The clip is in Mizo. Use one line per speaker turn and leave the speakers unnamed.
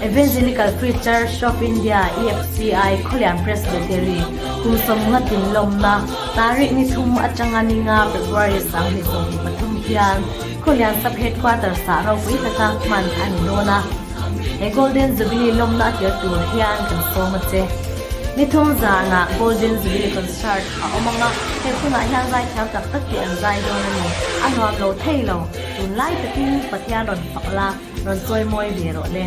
Evangelical Free Church of India, EFCI, Khawlian Presbytery, kum 50 tin lawmna, tarikh ni thum atanga ni nga February 2023 hian Khawlian Sub-Headquarters ah ropui taka hman a ni dawn a. He Golden Jubilee lawmna a tel tur hian kan sawm a che. Ni thum zanah Golden Jubilee Concert a awm ang a, he hunah hian zaithiam tak tak te an zai dawn a ni. A nuam lo thei lo, tunlai takin Pathian rawn fak la, rawn chawi mawi ve rawh le.